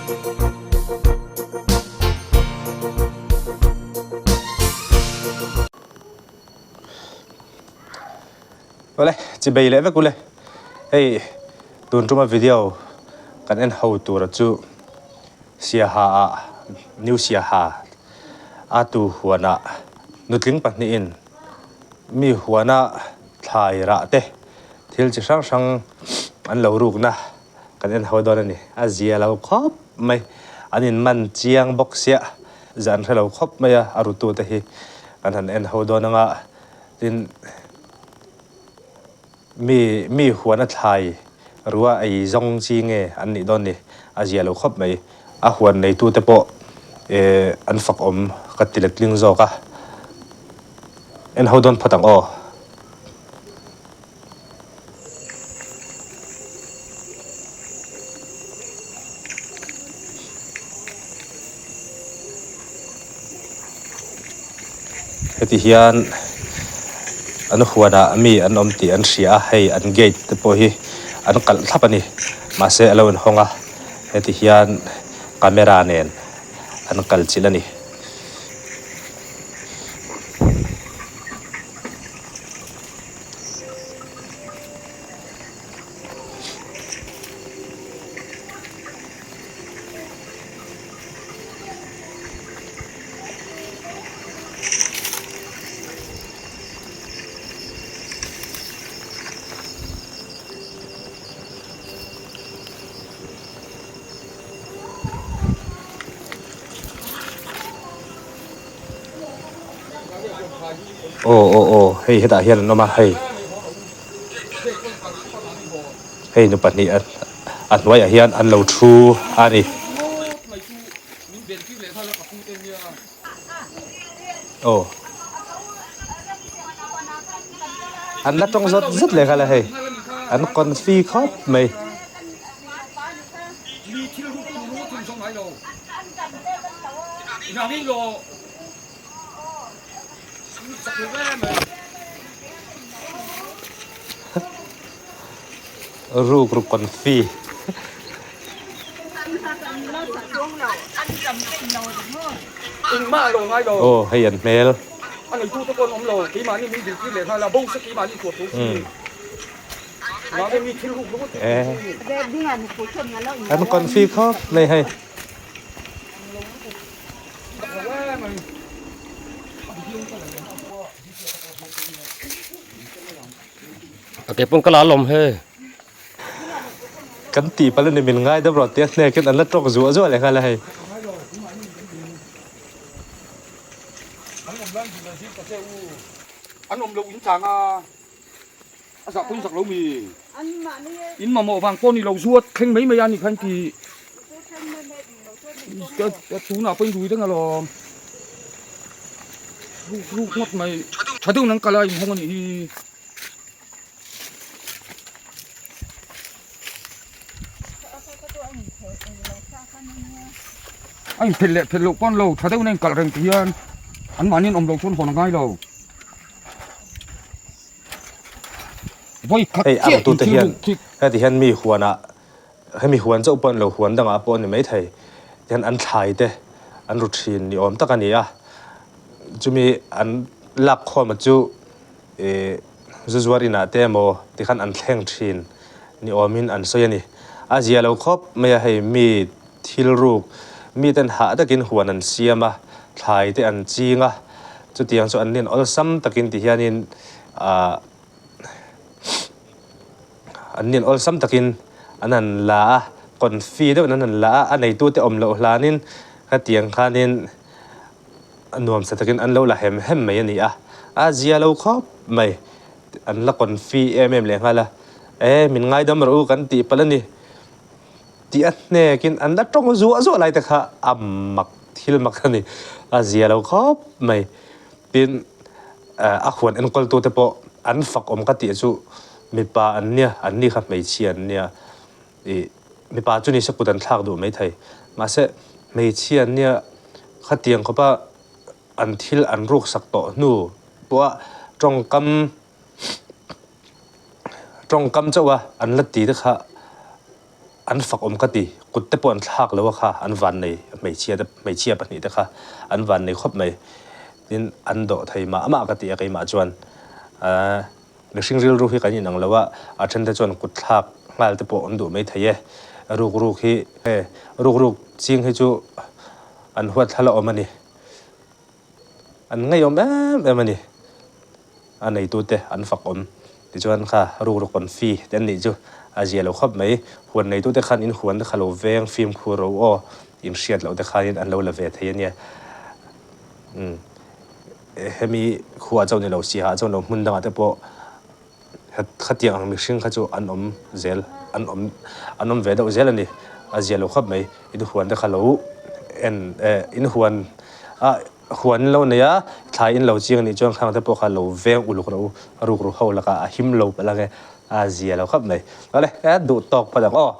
Awle chi bei leh vek ule hei tun tuma video kan en ho tura chu Siaha ah New Siaha a tu huanah nutling pahnihin mi huana thlai rah te thil chi hrang hrang an lo rukna kan en ho dawn a ni. A zia lo khawp mai, an in man chiang bawk sia, zan hre lo khawp mai a, a rutu te hi kan han en ho dawn anga tin mi mi huan a thlai rua ei zawng chi nge an nih dawn ni, a zia lo khawp mai. A huan neitu te pawh eh an fak awm ka ti letling zawk a, en ho dawn phawt ang aw. Heti hian an huanah mi an awm tih an hria a, hei an gate te pawh hi an kalh thlap a ni. Mahse a lo inhawng a, heti hian camera nen an kal chilh a ni. Aw aw aw hei hetah hian an awm a hei hei nu pahnih a a hnuaiah hian an lo thu a ni. Aw an la tawng zawt zawt leh nghal a hei an confi khawp mai. Ruk ruk confi. Aw hei an hmel. An confi khawp mai hei. A ke pawn ka la lawm he. Kan tih palh a ni min ngai deuh rawh tia hnekin an la tawk zuah zuah leh nghal a hei. An awm lo in chang a, a zah pawn zak lo mi. In mamawh vang pawh ni lo zuat thleng mai mai a ni khan ti. Tunah pawhin rui reng alawm. Ruk ruk ngawt mai. Tha deuhin an kal a inhawng a nih hi. A inphelh leh phelh loh pawn lo tha deuhin a inkalh reng tih hian anmahni an awm loh chuan hawn a ngai lo. Vawi khat Hei a chiah rutute inthil hian ruk thik. heti hian mi huanah Hemi huan chauh pawh an lo huan dangah pawh a ni maithei hian an thlai te an ru thin ni awm tak a ni a, chumi an lak khawm chu ih zu zuar inah te emaw tikhan an thleng thin ni awmin an sawi a ni. A zia lo khawp mai a, hei mi thil ruk mi ten hah takin huan an siam a, thlai te an ching a, chutiang chu an nin awlsam takin ti hianin ah. An nin awlsam takin an han la a, confi deuhin an han la a, a neitute awm loh hlanin hetiang khanin nuamsa takin an lo la hem hem mai a ni a, a zia lo khawp mai, an la confi em em leh nghal a, e min ngaidam rawh u kan tih palh a ni tih a hnekin an la tawng zuah zuah lai te kha a mak thil mak a ni, a zia lo khawp mai. Tin, a huan enkawltute pawh an fak awm ka tih chu mipa an nia, an ni kha hmeichhia an nia. Ih, mipa chu nise kut an thlak duh maithei. Mahse, hmeichhia an nia khatiang khawpa an thil an ruksak tawh hnu pawha tawngkam tawngkam chauha an la ti te kha. An fak awm ka ti, kut te pawh an thlak lo a kha, an vannei hmeichhia te hmeichhia pahnih te kha an vannei khawp mai. Tin, an dawh thei mah mah ka ti a keimah chuan. Ahh mihring rilru hi kan inang lo a, a then te chuan kut thlak nghal te pawh an duh mai thei e. Ruk ruk hi e ruk ruk ching hi chu an huat thla la awm a ni. An ngaihawm em em a ni. A neitute an fak awm. Tichuan kha ruk ruk an fee te an nih chu a zia lo khawp mai. Huan neitute khan in huan te kha lo veng fimkhur ro aw in hriat loh te khanin an lo la ve thei a nia. Umm hemi khuah chauh ni lo siaha chuan lo hmun dangah te pawh Khatiang ang mihring kha chu an awm zel, an awm an awm ve deuh zel a ni. A zia lo khawp mai. In huan te kha lo en eh in huan a huan in lo nei a, thlai in lo chiang a nih chuan khang te pawh kha lo veng uluk rawh u, rukru ho lakah a him lo palh ang e, a zia lo khawp mai. Awle, duh tawk phawt ang aw.